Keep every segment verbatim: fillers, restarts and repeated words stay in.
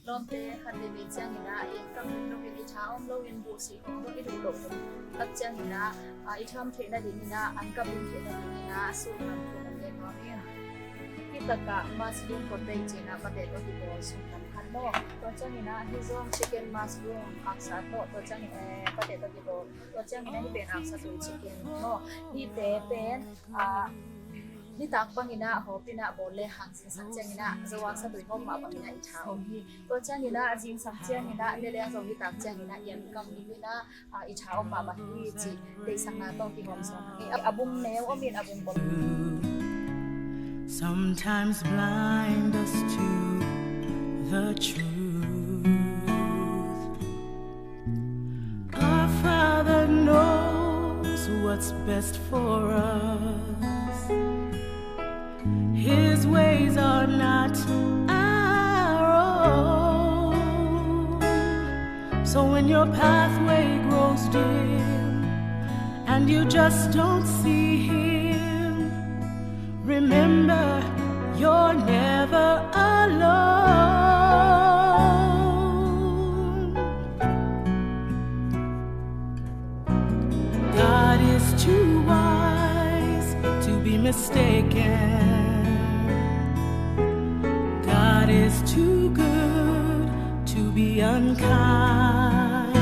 Lawmte, khat veivei ciangin ah i kam ding loin i tha om loin buhsih khong zong i duh loh hun khat ciangin ah, a, i tham theihna dingin ah, an kam ding theihna dingin ah, sum lam thu kan gen nuam ing. Hih takah mushroom pot vei cih ah pate tawh kibawl sum lam khat maw. Tua ciangin ah hih zong chicken mushroom aksa tawh, tua ciangin, eh, pate tawh kibawl. Tua ciangin ah hih pen aksa tui chicken maw. Hihte pen, ah, nitak bangin ah hawp in ah bawl le hang zingsang ciangin ah Zomi sa tui hawp mah bangin ah i tha om hi. Tua ciangin ah zingsang ciangin ah ne leng zong nitak ciangin ah i an kam ding in ah, ah, i tha om mah bang hi cih deihsakna tawh kihawm sawn hi. A bung neu om in a bung bawm. Sometimes blind us to the truth. Our Father knows what's best for us. His ways are not our own. So when your pathway grows dim and you just don't see him, remember, you're never alone. God is too wise to be mistaken. God is too good to be unkind.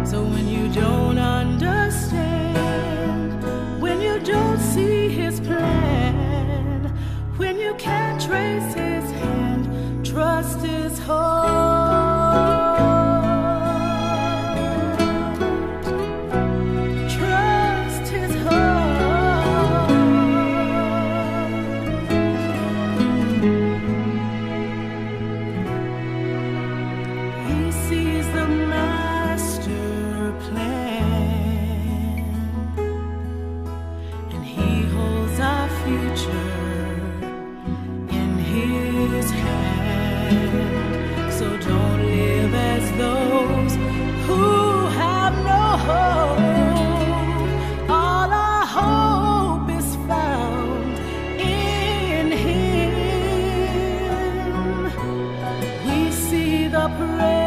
So when you don't understand, when you don't see his plan, when you can't trace his hand, trust his heart. Trust his heart. He sees the master plan, and he holds our future in his hand. So don't live as those who have no hope. All our hope is found in him. We see the praise